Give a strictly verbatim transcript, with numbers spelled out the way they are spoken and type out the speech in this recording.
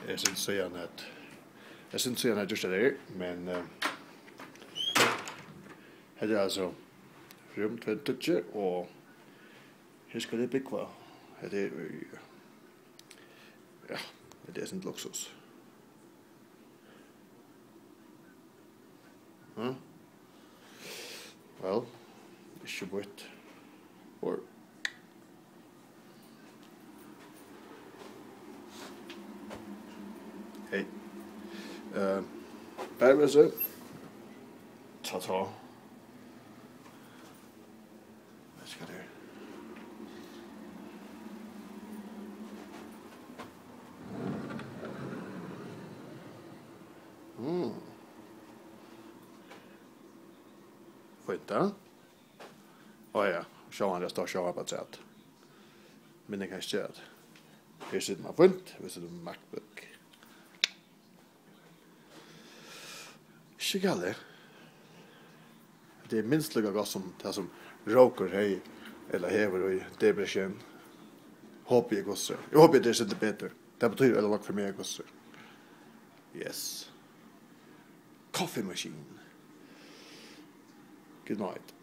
Eg synist síðan at, eg synist síðan at gjørt tað her, men, eh, hetta er altso rúm tvey hundrað og tíggju, og her skal eg búgva. Hetta er í, ja, hetta er eitt sindur luksus. Hm? Væl, ikki býtt. Or. Hey. Eh, baðivesi. Ta, ta. Veit ikki, hvat tað er. Mm. Fínt, ja. Á ja, sjálvandi, eg stóð sjálvandi afturat. Men eg kann ikki gera tað. Her situr man fínt, vit sita við MacBook. Ikki galið. Tað er minst líka gott sum tað sum Rókur hevði, ella hevur í Debrecen. Hopi eg hvussu er. Eg hopi, tað er eitt sindur betur. Tað betýðir øgiliga nógv fyri meg, hvussu er. Yes. Coffee machine. Good night.